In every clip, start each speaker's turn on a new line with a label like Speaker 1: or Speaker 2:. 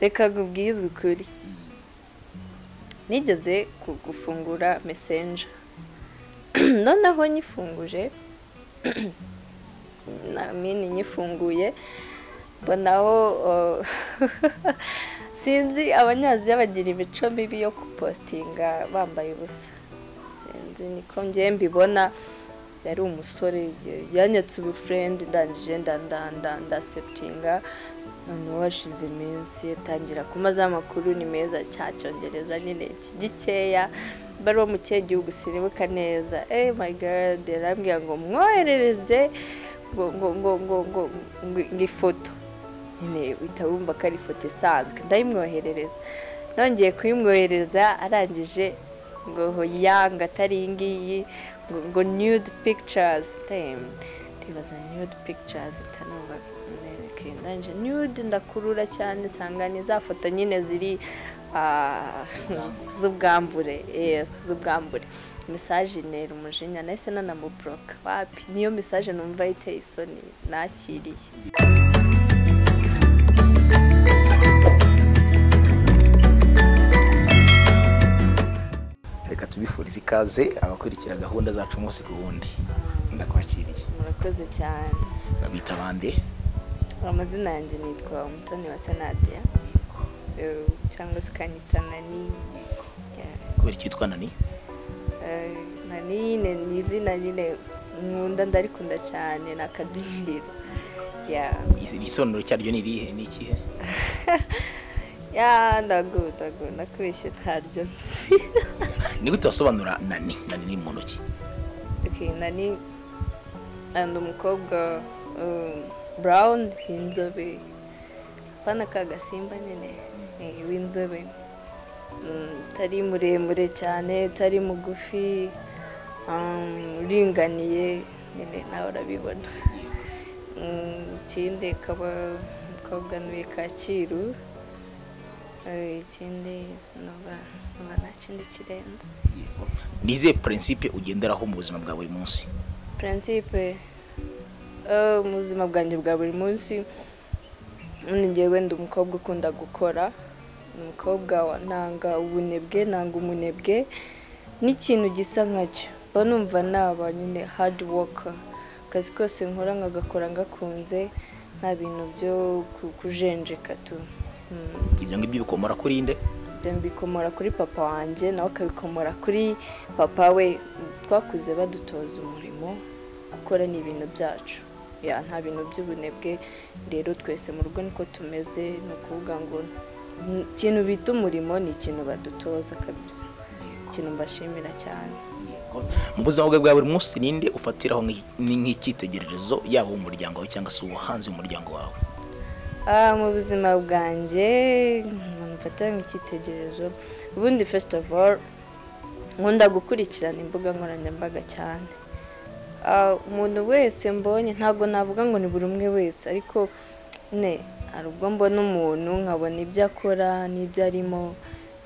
Speaker 1: Reka nkubwize ukuri, nigeze gufungura Messenger, noneho nyifunguje mini nyifunguye mbonaho, sinzi, Abanyaziya bagira imico mibi yo gupostinga bambaye ubusa, sinzi niko ngiye mbibona. Yari umusore yanyatse ubufriend, ndangije ndacceptinga. Noneho hashize iminsi atangira kumaza amakuru ni meza, cya Cyongereza nyine gikeya, bari bo mu kihe gihugu sinibuka neza. Eh my God, yarambwira ngo mwoherereze ngo ifoto nyine, uhita wumva ko ari ifoto isanzwe. Ndayimwoherereza, nongeye kuyimwohereza arangije ngo yanga atari iyi ngiyi, ngo nude pictures. Ndibaza nude pictures, ntanumva ndangije nude, ndakurura cyane nsanga ni za foto nyine ziri z'ubwambure, yes, z'ubwambure. Message intera umujinya, nahise nanamublocka. Wapi, niyo message numva iteye isoni nakiriye.
Speaker 2: Reka tubifurize ikaze abakurikira gahunda zacu umunsi ku wundi. Ndakwakiriye.
Speaker 1: Murakoze cyane.
Speaker 2: Babita bande?
Speaker 1: Amazina yanjye nitwa Umutoni wa Nadia, cyangwa se ukanyita Nani.
Speaker 2: Kubera iki witwa Nani?
Speaker 1: Nani ni izina nyine nkunda, ndarikunda cyane, ni akabyiniriro.
Speaker 2: Igisobanuro cyaryo ni irihe, ni ikihe?
Speaker 1: Ya, ndagu ndakubeshye, ntaryo nzi.
Speaker 2: Ni gute wasobanura Nani? Nani ni muntu ki?
Speaker 1: Okay, Nani and umukobwa brown w'inzobe, apana ka gasimba nyine, w'inzobe, utari muremure cyane, utari mugufi, uringaniye nyine, nawe urabibona. Ikindi akaba umukobwa ntuye Kacyiru. Ikindi numva nta kindi kirenze.
Speaker 2: Ni izihe principe ugenderaho mu buzima bwa buri munsi?
Speaker 1: Principe mu buzima bwanjye bwa buri munsi, njyewe ndi umukobwa ukunda gukora, umukobwa nanga ubunebwe, nanga umunebwe n'ikintu gisa nkacyo. Mba numva naba nyine hard worker, akazi kose nkora nkagakora ngakunze, nta bintu byo kujenjeka tu.
Speaker 2: Ibyo ngibyo bikomora kuri nde?
Speaker 1: Ibyo bikomora kuri papa wanjye, nawe akabikomora kuri papa we. Twakuze badutoza umurimo, gukora ni ibintu byacu, ya nta bintu by'ubunebwe. Rero twese mu rugo niko tumeze, ni ukuvuga ngo ikintu bita umurimo ni ikintu badutoza kabisa, ikintu mbashimira cyane.
Speaker 2: Mu buzima bwawe bwa buri munsi, ninde ufatiraho nk'icyitegererezo, yaba umuryango wawe cyangwa se uwo hanze y'umuryango wawe?
Speaker 1: Mu buzima bwanjye umuntu mfatira nk'icyitegererezo, ubundi first of all nkunda gukurikirana imbuga nkoranyambaga cyane. Umuntu wese mbonye, ntabwo navuga ngo ni buri umwe wese, ariko ne hari ubwo mbona umuntu nkabona ibyo akora n'ibyo arimo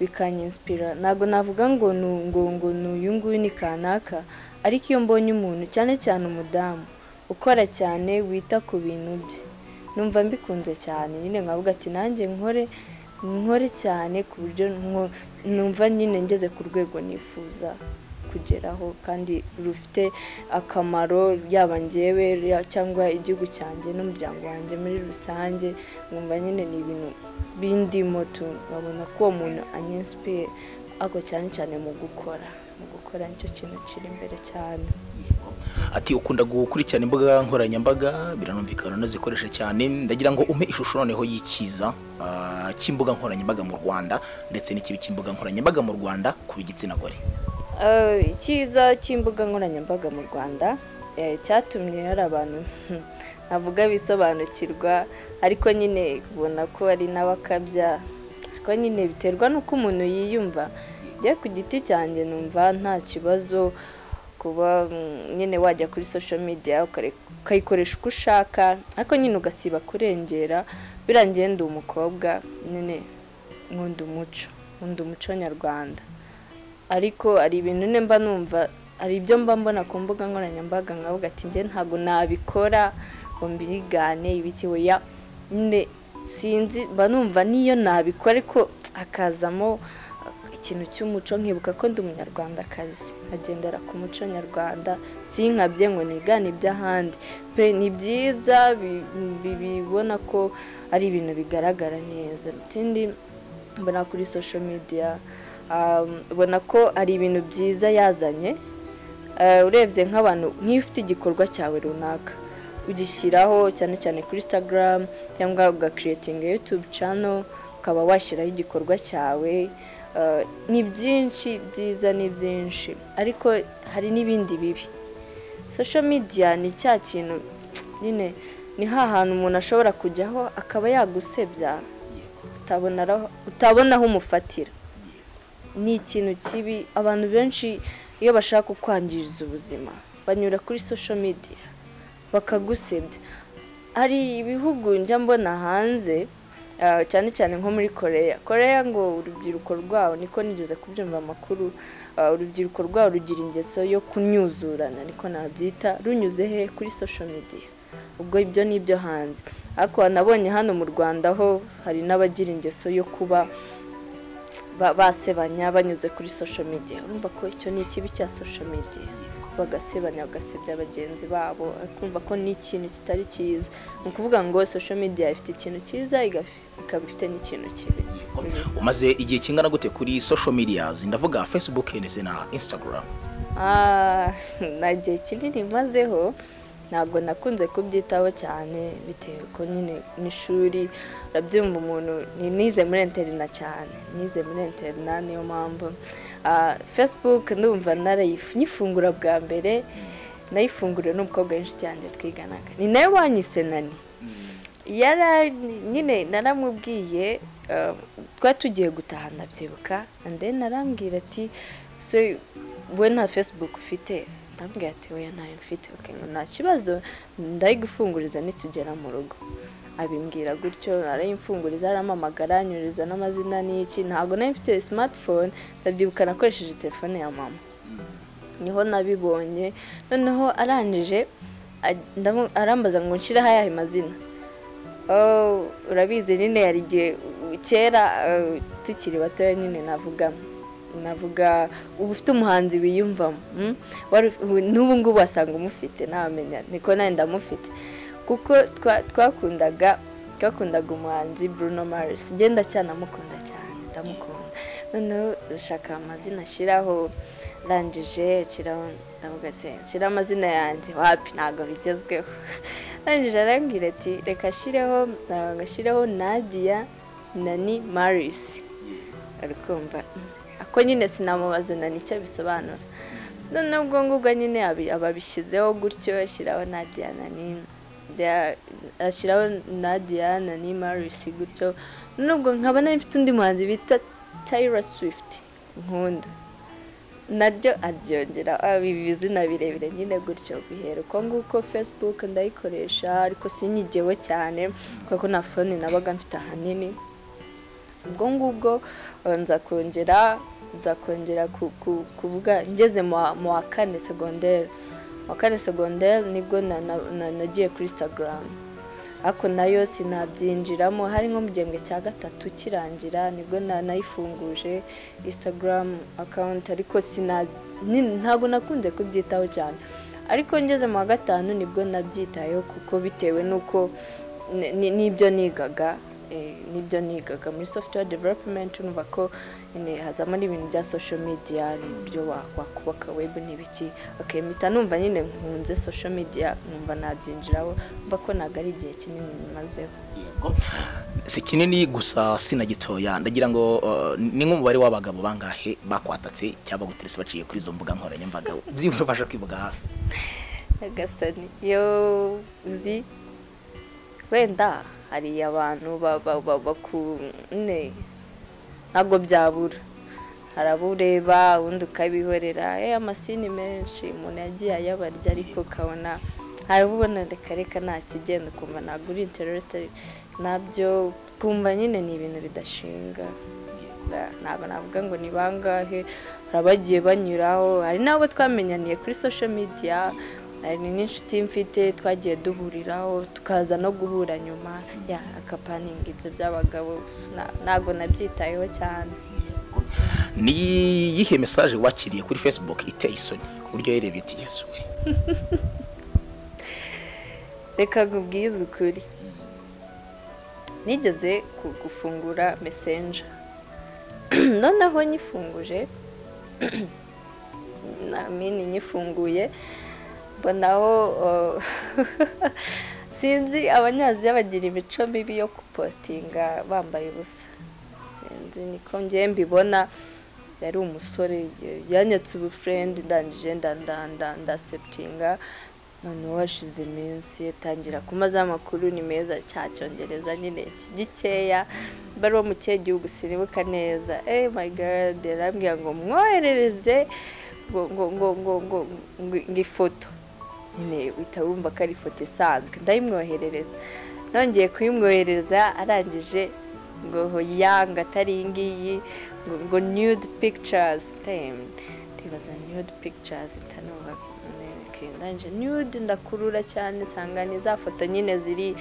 Speaker 1: bikanyinspira. Ntabwo navuga ngo ngo uyu nguyu ni kanaka, ariko iyo mbonye umuntu, cyane cyane umudamu ukora cyane, wita ku bintu bye, numva mbikunze cyane nyine, nkavuga ati nanjye nkore nkore cyane ku buryo numva nyine ngeze ku rwego nifuza kugeraho kandi rufite akamaro, yaba njyewe cyangwa igihugu cyanjye n'umuryango wanjye muri rusange. Nkumva nyine ni ibintu bindimo tu, nkabona ko uwo muntu anyinspire, ariko cyane cyane mu gukora, mu gukora nicyo kintu kiri imbere cyane.
Speaker 2: Ati ukunda gukurikirana imbuga nkoranyambaga, biranumvikana unazikoresha cyane. Ndagira ngo umpe ishusho noneho y'ikiza cy'imbuga nkoranyambaga mu Rwanda ndetse n'ikibi cy'imbuga nkoranyambaga mu Rwanda ku b'igitsina gore.
Speaker 1: Icyiza cy'imbuga nkoranyambaga mu Rwanda cyatumye hari abantu navuga bisobanukirwa, ariko nyine ubona ko ari n'abakabya, ariko nyine biterwa n'uko umuntu yiyumva. Njye ku giti cyanjye numva nta kibazo kuba nyine wajya kuri social media ukayikoresha uko ushaka, ariko nyine ugasiba kurengera. Birangiye ndi umukobwa nyine nkunda umuco, nkunda umuco nyarwanda, ariko hari ibintu mba numva, hari ibyo mba mbona ku mbuga nkoranyambaga nkavuga ati njye ntabwo nabikora ngo mbigane ibiki, oya. Nyine sinzi, mba numva niyo nabikora ariko hakazamo ikintu cy'umuco, nkibuka ko ndi umunyarwandakazi, nkagendera ku muco nyarwanda, sinkabye ngo nigane iby'ahandi pe. Ni byiza, bibona ko ari ibintu bigaragara neza. Ikindi mbona kuri social media, ubona ko ari ibintu byiza yazanye. Urebye nk'abantu, nk'iyo ufite igikorwa cyawe runaka ugishyiraho cyane cyane kuri Instagram, cyangwa ugacreatinga YouTube channel ukaba washyiraho igikorwa cyawe. Ni byinshi byiza, ni byinshi, ariko hari n'ibindi bibi. Social media ni cya kintu nyine, ni hantu umuntu ashobora kujyaho akaba yagusebya, utabona aho umufatira. Ni ikintu kibi. Abantu benshi iyo bashaka kukwangiriza ubuzima banyura kuri social media bakagusebya. Hari ibihugu njya mbona hanze, cyane cyane nko muri Korea. Korea ngo urubyiruko rwawo, niko nigeze kubyumva amakuru, urubyiruko rwawo rugira ingeso yo kunyuzurana, niko nabyita, runyuze he? Kuri social media. Ubwo ibyo ni ibyo hanze, ariko nabonye hano mu Rwanda ho hari n'abagira ingeso yo kuba basebanya banyuze kuri social media. Urumva ko icyo ni ikibi cya social media, bagasebanya, bagasebya bagenzi babo, kumva ko ni ikintu kitari cyiza. Ni ukuvuga ngo social media ifite ikintu cyiza, ikaba ifite n'ikintu kibi.
Speaker 2: Umaze igihe kingana gute kuri social media? Ndavuga Facebook ndetse na Instagram.
Speaker 1: Nta gihe kinini mazeho, ntabwo nakunze kubyitaho cyane, bitewe ko nyine n'ishuri, urabyumva, umuntu nize muri internat cyane, nize muri internat, niyo mpamvu. Facebook ndumva nyifungura bwa mbere nayifunguriwe n'umukobwa w'inshuti yanjye twiganaga, ni nawe wanyise Nani. Yara nyine naramubwiye, twari tugiye gutaha ndabyibuka, and then arambwira ati: "So we nta Facebook ufite?" Ndamubwira ati: "Oya, ntayo mfite." "Okay," ngo, "nta kibazo, ndayigufunguriza nitugera mu rugo." Abimbwira gutyo, arayimfunguriza, arampamagara, anyuriza n'amazina n'iki. Ntabwo nari mfite smartphone, ndabyibuka nakoresheje telefone ya mama, niho nabibonye. Noneho arangije arambaza ngo nshyireho ayahe mazina. Oh, urabizi nyine hari igihe kera, tukiri batoya nyine, navuga uba ufite umuhanzi wiyumvamo, N'ubu ngubu wasanga umufite, ntawamenya, niko nawe ndamufite, kuko twakundaga umuhanzi Bruno Mars. Ngenda cyanamukunda cyane, ndamukunda. Noneho ndashaka amazina ashyiraho, arangije ashyiraho, ndavuga se shyira amazina yanjye, wapi, ntabwo bigezweho. Arangije arambwira ati: "Reka ashyireho, ngashyiraho Nadia Nani Maris." Ari kumva ako nyine sinamubaza na nicyo bisobanura. Noneho ubwo ngubwo nyine ababishyizeho gutyo, ashyiraho Nadia Nani, ashyiraho Nadia Nani Maris gutyo. Nubwo nkaba nari mfite undi muhanzi bita Taylor Swift nkunda, naryo aryongera. Ibi bizina birebire nyine gutyo bihera uko nguko. Facebook ndayikoresha ariko sinyigeho cyane kuko nta phone nabaga mfite ahanini. Ubwo ngubwo nza kongera kuvuga ngeze mu wa kane segonderi. Mu wa kane segonderi nibwo nagiye kuri Instagram, ariko nayo sinabyinjiramo. Hari nko mu gihembwe cya gatatu kirangira nibwo nayifunguje Instagram account, ariko ntabwo nakunze kubyitaho cyane. Ariko ngeze mu wa gatanu nibwo nabyitayeho, kuko bitewe n'uko n'ibyo nigaga, n'ibyo nigaga muri software development, urumva ko nyine hazamo n'ibintu bya social media, ibyo wakubaka web n'ibiki. Okay, mpita numva nyine nkunze social media, numva nabyinjiraho. Numva ko ntabwo ari igihe kinini mazeho.
Speaker 2: Yego. Si kinini gusa sina gitoya. Ndagira ngo ni nk'umubare w'abagabo bangahe bakwatatse cyangwa baguterese baciye kuri izo mbuga nkoranyambaga, byibura ubasha kwivuga hafi?
Speaker 1: Agasani iyo uzi wenda hari abantu ntabwo byabura, hari abo ureba ubundi ukabihorera. Amasini menshi umuntu yagiye ayabarya, ariko ukabona hari abo ubona reka reka nta kigenda, ukumva ntabwo uri interested nabyo, ukumva nyine ni ibintu bidashinga. Ntabwo navuga ngo ni bangahe, hari abagiye banyuraho, hari n'abo twamenyaniye kuri social media. Hari n'inshuti mfite twagiye duhuriraho tukaza no guhura nyuma ya akapaninga. Ibyo by'abagabo ntago nabyitayeho cyane.
Speaker 2: Ni iyihe message wakiriye kuri Facebook iteye isoni ku buryo yarebye iti Yesu we?
Speaker 1: Reka nkubwize ukuri, nigeze gufungura Messenger, noneho nyifunguje mini nyifunguye mbonaho sinzi, Abanyaziya bagira imico mibi yo gupostinga bambaye ubusa, sinzi niko ngiye mbibona. Yari umusore yanyatse ubufriend, ndangije ndaacceptinga. Noneho hashize iminsi atangira kumaza amakuru ni meza, cya cyongereza nyine gikeya, bari bo mu kihe gihugu sinibuka neza. Eh my God, yarambwira ngo mwoherereze ngo ngo ngo ngo ngo ngo ifoto nyine, uhita wumva ko ari ifoto isanzwe. Ndayimwoherereza, nongeye kuyimwohereza arangije ngo yanga atari iyi ngiyi, ngo nude pictures. Ndibaza nude pictures itanuba, ndangije nude ndakurura cyane nsanga ni za foto nyine ziri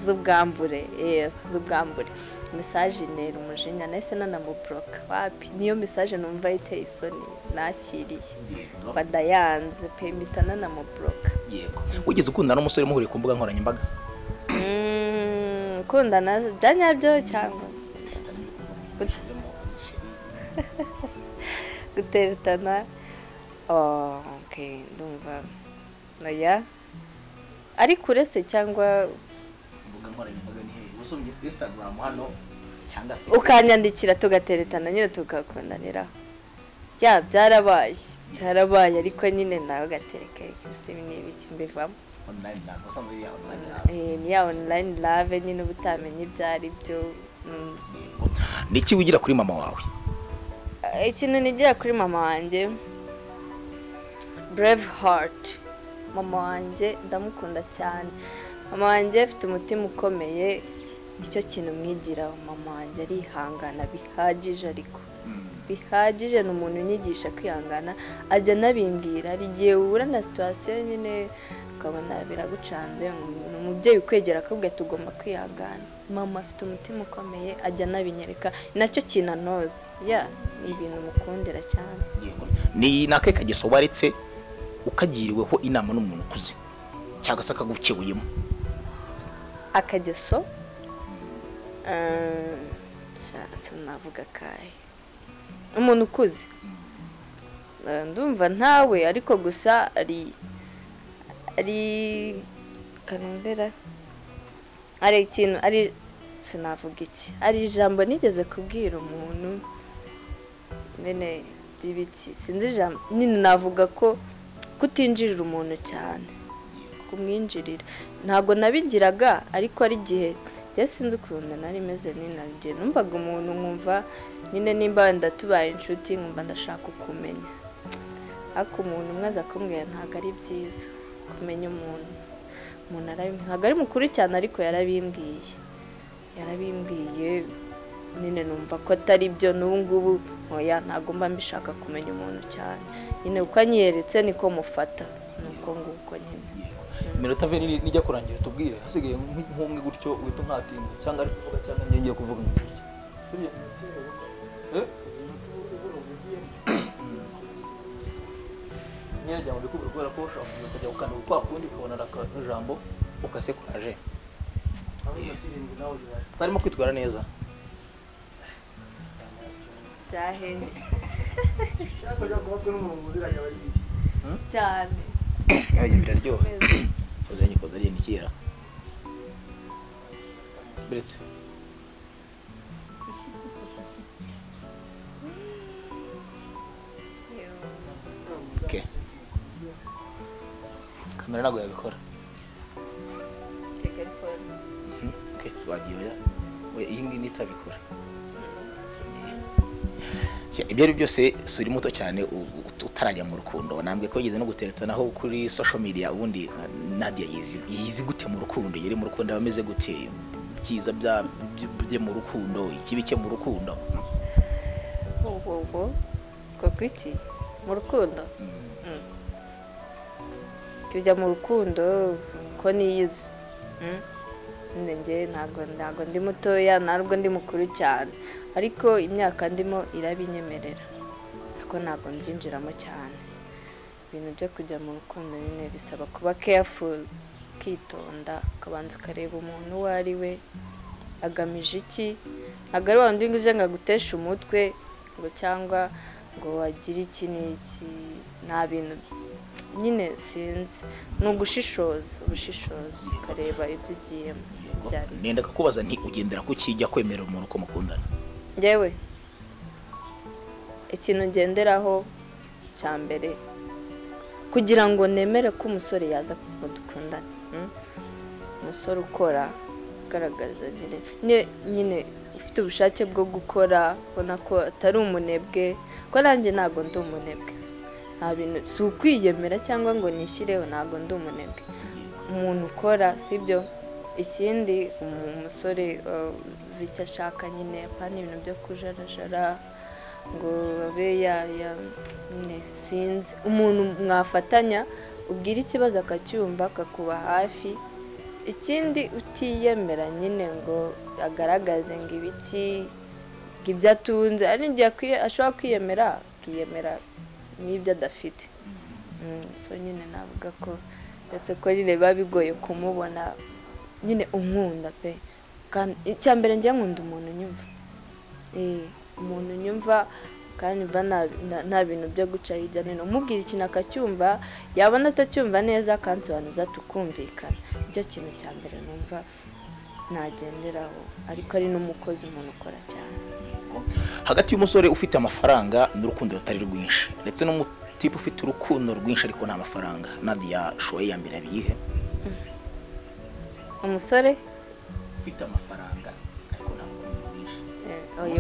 Speaker 1: z'ubwambure, yes, z'ubwambure. Message intera umujinya, nahise nanamubloka. Wapi, niyo message numva iteye isoni nakiriye, badayanze pe, mpita nanamubloka.
Speaker 2: Yego. Wigeze ukundana n'umusore muhuriye ku mbuga nkoranyambaga?
Speaker 1: Kundana bya nyabyo cyangwa guteretana? Oh, okay, ndumva oya, ari kure se cyangwa
Speaker 2: imbuga nkoranyambaga ni hehe? Usomye Instagram hano cyangwa se
Speaker 1: ukanyandikira tugateretana nyine tugakundaniraho? Ya, byarabaye, byarabaye, ariko nyine nawe gatereka ibi ni ibiki, mbivamo.
Speaker 2: Online love usanzwe, ya online love.
Speaker 1: Eh, ni ya online love nyine uba utamenya ibyo ari byo.
Speaker 2: Yego. Ni iki wigira kuri mama wawe?
Speaker 1: Ikintu nigira kuri mama wanjye, brave heart. Mama wanjye ndamukunda cyane. Mama wanjye afite umutima ukomeye, nicyo kintu mwigiraho. Mama wanjye arihangana bihagije, ariko bihagije. Ni umuntu unyigisha kwihangana, ajya anabimbwira. Hari igihe uhura na situation nyine ukabona biragucanze, ni umubyeyi ukwegera akakubwira ati ugomba kwihangana. Mama afite umutima ukomeye, ajya anabinyereka, ni nacyo kintu anoza. Ya, ni ibintu mukundira cyane.
Speaker 2: Yego. Ni nakahe kageso waretse ukagiriweho inama n'umuntu ukuze cyangwa se akagukebuyemo?
Speaker 1: Akageso, sinavuga kahe, umuntu ukuze. Ndumva ntawe, ariko gusa ari kanumvera ari ikintu, ari sinavuga iki, ari ijambo nigeze kubwira umuntu nyine by'ibiki, sinzi ijambo nyine. Navuga ko kutinjirira umuntu cyane, kumwinjirira ntabwo nabigiraga, ariko ari igihe njye sinzi ukuntu nari meze ninagiye numvaga umuntu nkumva nyine nimba wenda tubaye inshuti nkumva ndashaka kumenya, ariko umuntu umwe aza kumbwira ntabwo ari byiza kumenya umuntu. Umuntu ntabwo ari mukuru cyane, ariko yarabimbwiye nyine numva ko atari byo. N'ubu ngubu oya, ntabwo mba mbishaka kumenya umuntu cyane nyine, uko anyeretse niko mufata, nuko nguko nyine.
Speaker 3: Iminota nijya kurangira tubwire, hasigaye nk'umwe gutyo uhita unkatinga, cyangwa ari kuvuga cyangwa njye ngiye kuvuga ngo gutyo. Sibyo? Eh? Nyine jya mbikubwira kubera ko ushobora kuza ukajya gukanda kwa kundi ukabona akajambo
Speaker 2: ukase kuraje. Sarimo kwitwara neza.
Speaker 1: Byahe
Speaker 4: Shaka kujya kubatwa n'umuntu muziranye aba ari bibi.
Speaker 1: cyane.
Speaker 2: Yaje biraryoha. Koze nyikoze ari nikira. Biretse. Okay. Kamera ntabwo yabikora.
Speaker 1: Telefone.
Speaker 2: Okay, twagiye oya. Oya, iyi ngiyi nitabikora. Ibyo ari byose si uri muto cyane utarajya mu rukundo, nambwe ko yigeze no guteretanaho kuri social media. Ubundi Nadia yizi gute mu rukundo? Yari mu rukundo abameze gute? Byiza bya bye mu rukundo, ikibi cye mu rukundo?
Speaker 1: Ubwo ubwo iki mu rukundo? Kujya mu rukundo ko niyizi. Njye ntago ndi mutoya, ntabwo ndi mukuru cyane, ariko imyaka ndimo irabinyemerera, ariko ntabwo mbyinjiramo cyane. Ibintu byo kujya mu rukundo nyine bisaba kuba careful, ukitonda, ukabanza ukareba umuntu uwo ari we, agamije iki. Ntabwo ari wa wundi ngo uje ngo aguteshe umutwe ngo cyangwa ngo wagire iki n'iki, nta bintu nyine sinzi, ni ugushishoza, ubushishozi ukareba ibyo ugiyemo.
Speaker 2: Nenda kukubaza nti ugendera ku kijya kwemera umuntu ko mukundana?
Speaker 1: Njyewe ikintu ngenderaho cya mbere kugira ngo nemere ko umusore yaza dukundana, umusore ukora ugaragaza nyine ufite ubushake bwo gukora, ubona ko atari umunebwe, ko nanjye ntabwo ndi umunebwe, nta bintu si ukwiyemera cyangwa ngo nishyireho, ntabwo ndi umunebwe, umuntu ukora sibyo. Ikindi umusore uzi icyo ashaka nyine, apana ibintu byo kujarajara ngo abe ya nyine sinzi, umuntu mwafatanya ubwira ikibazo akacyumva akakuba hafi. Ikindi utiyemera nyine ngo agaragaze ngo ibiki ngo ibyo atunze, ari igihe ashobora kwiyemera akiyemera n'ibyo adafite. So nyine navuga ko ndetse ko nyine biba bigoye kumubona nyine unkunda pe. Kandi icya mbere njye nkunda umuntu unyumva, umuntu unyumva kandi mva nta bintu byo guca hirya no hino, umubwira ikintu akacyumva, yabona atacyumva neza akansobanuza tukumvikana. Nicyo kintu cya mbere numva nagenderaho, ariko ari n'umukozi umuntu ukora cyane.
Speaker 2: Hagati y'umusore ufite amafaranga n'urukundo rutari rwinshi ndetse n'umutipe ufite urukundo rwinshi ariko nta mafaranga, Nadia shoye ya mbere abihe?
Speaker 1: Umusore
Speaker 2: ufite amafaranga ariko nta rukundo rwinshi.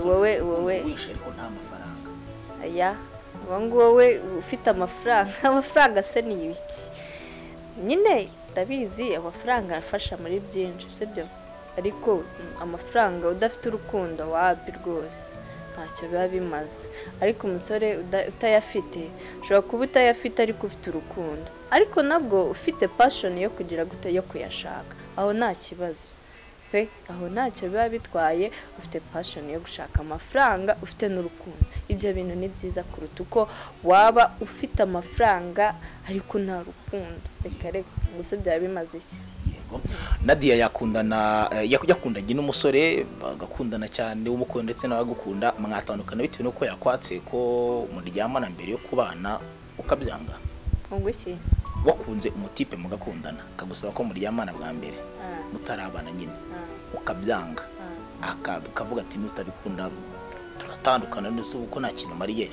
Speaker 1: Wowe wowe
Speaker 2: ariko nta mafaranga.
Speaker 1: Aya, wowe ufite amafaranga, amafaranga se ni ibiki? Nyine ndabizi amafaranga arafasha muri byinshi, sibyo? Ariko amafaranga udafite urukundo wapi rwose, ntacyo biba bimaze. Ariko umusore utayafite, ushobora kuba utayafite ariko ufite urukundo, ariko nabwo ufite passion yo kugira gute, yo kuyashaka, aho nta kibazo pe, aho ntacyo biba bitwaye. Ufite passion yo gushaka amafaranga, ufite n'urukundo, ibyo bintu ni byiza kuruta uko waba ufite amafaranga ariko nta rukundo. Reka reka, gusa byaba bimaze iki?
Speaker 2: Nadia yakundana, yakundanye n'umusore bagakundana cyane, umukunda ndetse nawe agukunda, mwatandukana bitewe nuko yakwatse ko muryamana mbere yo kubana ukabyanga?
Speaker 1: Ngo iki?
Speaker 2: Wakunze umutipe mugakundana akagusaba ko muryamana bwa mbere mutarabana nyine, ukabyanga, akavuga ati nutabikunda turatandukana, ndetse uko nta kintu mariye,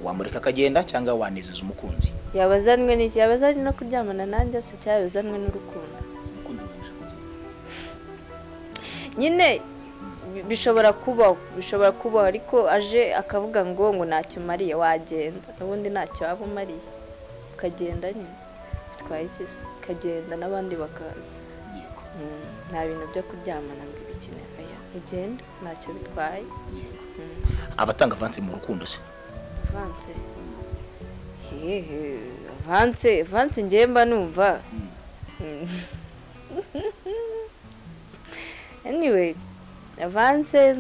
Speaker 2: wamureka akagenda cyangwa wanezeza umukunzi?
Speaker 1: Yabazanwe n'iki? Yabazanwe no kuryamana nanjye se, cyangwa yabazanwe n'urukundo? Nyine bishobora kubaho, bishobora kubaho, ariko aje akavuga ngo ngo ntacyo umariye, wagenda n'ubundi ntacyo waba umariye, ukagenda nyine bitwaye iki se? Ukagenda n'abandi bakaza. Nta bintu byo kuryamana ngo ibikine, oya, ugenda ntacyo bitwaye.
Speaker 2: Abatanga avance mu rukundo se?
Speaker 1: Avance hehe, avance avance njye mba numva anyway, avance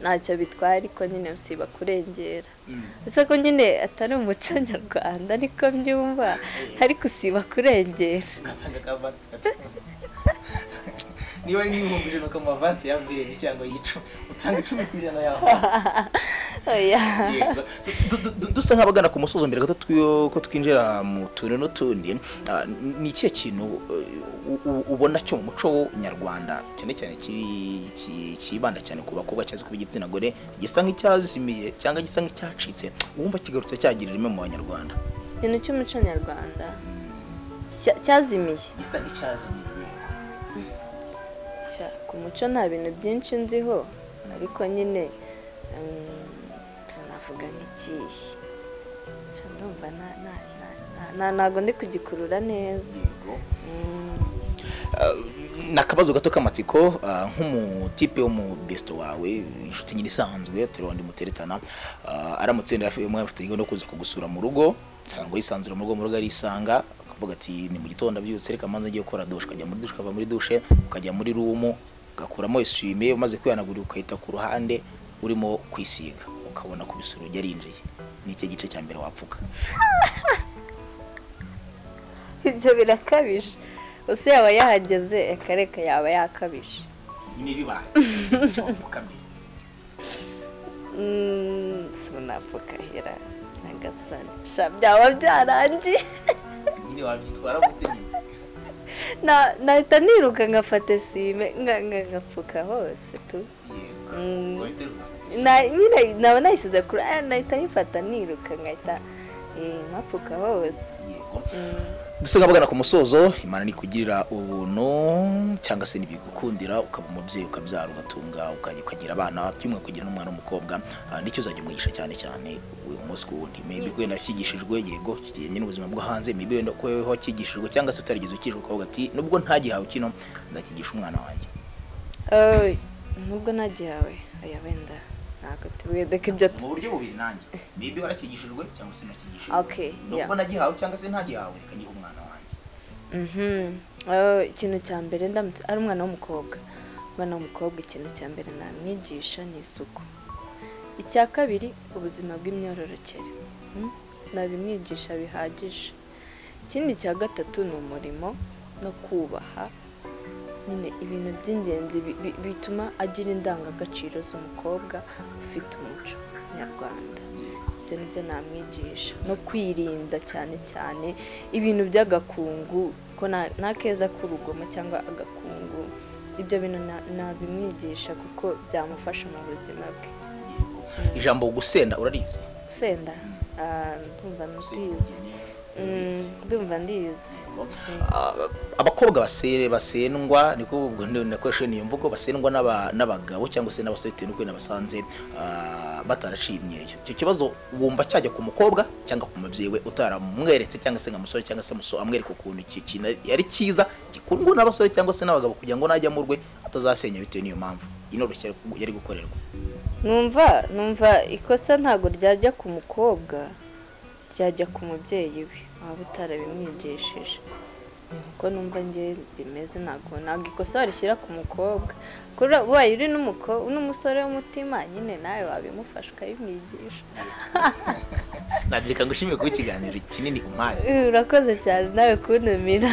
Speaker 1: ntacyo bitwaye, ariko nyine usiba kurengera. Ese ko nyine atari umuco nyarwanda ariko mbyumva, ariko usiba kurengera.
Speaker 2: Niba ari n'ibihumbi ijana ukamuha avansi ya mbere cyangwa y'icumi, utanga 10% ya avansi. Dusa nk'abagana ku musozo mbere gato ko twinjira mu tuntu n'utundi, ni ikihe kintu ubona cyo mu muco nyarwanda cyane cyane kibanda cyane ku bakobwa cyangwa ku b'igitsina gore gisa nk'icyazimiye cyangwa gisa nk'icyacitse, wumva kigarutse cyagira ireme mu banyarwanda?
Speaker 1: Ikintu cy'umuco nyarwanda cyazimiye,
Speaker 2: gisa nk'icyazimiye.
Speaker 1: Ku muco nta bintu byinshi nziho, ariko nyine navuga nk'ikihe, ndumva ntabwo ndi kugikurura neza.
Speaker 2: Ni akabazo gato k'amatsiko, nk'umutipe wo mu besto wawe, inshuti nyine isanzwe atari wandi muteretana, aramutse wenda afite gahunda yo kuza kugusura mu rugo, cyangwa yisanzura mu rugo, mu rugo arisanga, Uvuga ati ni mu gitondo abyutse, reka manze ngiye gukora douche, ukajya muri douche, ukava muri douche ukajya muri room, ugakuramo essuie-main, umaze kwihanagura ukahita ku ruhande urimo kwisiga, ukabona kubisura urugi arinjiye. Ni iki gice cya mbere wapfuka?
Speaker 1: Ibyo birakabije. Use yaba yahageze akareka yaba yakabije.
Speaker 2: Nyine bibaye wapfuka mbere.
Speaker 1: Sinapfuka hera nagasani. Sha byaba byarangiye.
Speaker 2: Nyine wabyitwara gute nyine?
Speaker 1: Nahita niruka ngafata essuie-main ngapfuka hose tu.
Speaker 2: Yego. Wahita ugafata
Speaker 1: Nyine naba nayishyize kuri nahita nyifata niruka nkahita nkapfuka hose.
Speaker 2: Yego. Dusenga bagana ku musozo, Imana nikugirira ubuntu cyangwa se nibigukundira ukaba umubyeyi, ukabyara, ugatunga, ukagira abana, by'umwihariko ukagira n'umwana w'umukobwa, nicyo uzajya umwigisha cyane cyane uyu munsi ku wundi. Maybe wenda wakigishijwe, yego, kigendanye n'ubuzima bwo hanze, maybe wenda ko wewe wakigishijwe cyangwa se utarigeze ukigishwa, ukavuga ati nubwo ntagihawe kino nzakigisha umwana wanjye.
Speaker 1: Nubwo ntagihawe, oya wenda ntabwo tubwedeka ibyo
Speaker 2: mu buryo bubiri nanjye, maybe warakigishijwe cyangwa se ntakigishijwe.
Speaker 1: Okay,
Speaker 2: nubwo nagihawe cyangwa se ntagihawe, reka ngihe umwana wanjye.
Speaker 1: Ikintu cya mbere ndamutse ari umwana w'umukobwa, ikintu cya mbere namwigisha ni isuku. Icya kabiri ubuzima bw'imyororokere, nabimwigisha bihagije. Ikindi cya gatatu ni umurimo no kubaha, nyine ibintu by'ingenzi bituma agira indangagaciro z'umukobwa ufite umuco nyarwanda. Ibyo nibyo namwigisha, no kwirinda cyane cyane ibintu by'agakungu, ko nta keza k'urugomo cyangwa agakungu. Ibyo bintu nabimwigisha kuko byamufasha mu buzima bwe.
Speaker 2: Ijambo gusenda urarizi?
Speaker 1: Gusenda ndumva ndizi. Ndumva ndizi.
Speaker 2: Abakobwa basendwa, niko ubwo nakoresheje niyo mvugo, basendwa n'abagabo cyangwa se n'abasore bitewe n'uko nabasanze bataraciye imyeyo. Icyo kibazo wumva cyajya ku mukobwa cyangwa ku mubyeyi we utaramweretse, cyangwa se nka musore cyangwa se amwereka ukuntu iki kintu ari cyiza gikundwa n'abasore cyangwa se n'abagabo, kugira ngo najya mu rwe atazasenya bitewe n'iyo mpamvu inoroshye yari gukorerwa.
Speaker 1: Numva ikosa ntago ryajya ku mukobwa, ryajya ku mubyeyi we waba utarabimwigishije. Nkuko numva nge bimeze, ntago ikosa warishyira ku mukobwa. Kuri ubaye uri n'umusore w'umutima nyine nawe wabimufasha ukabimwigisha.
Speaker 2: Nadirika ngushimiye kuba ikiganiro kinini umpaye.
Speaker 1: Urakoze cyane nawe kuntumira.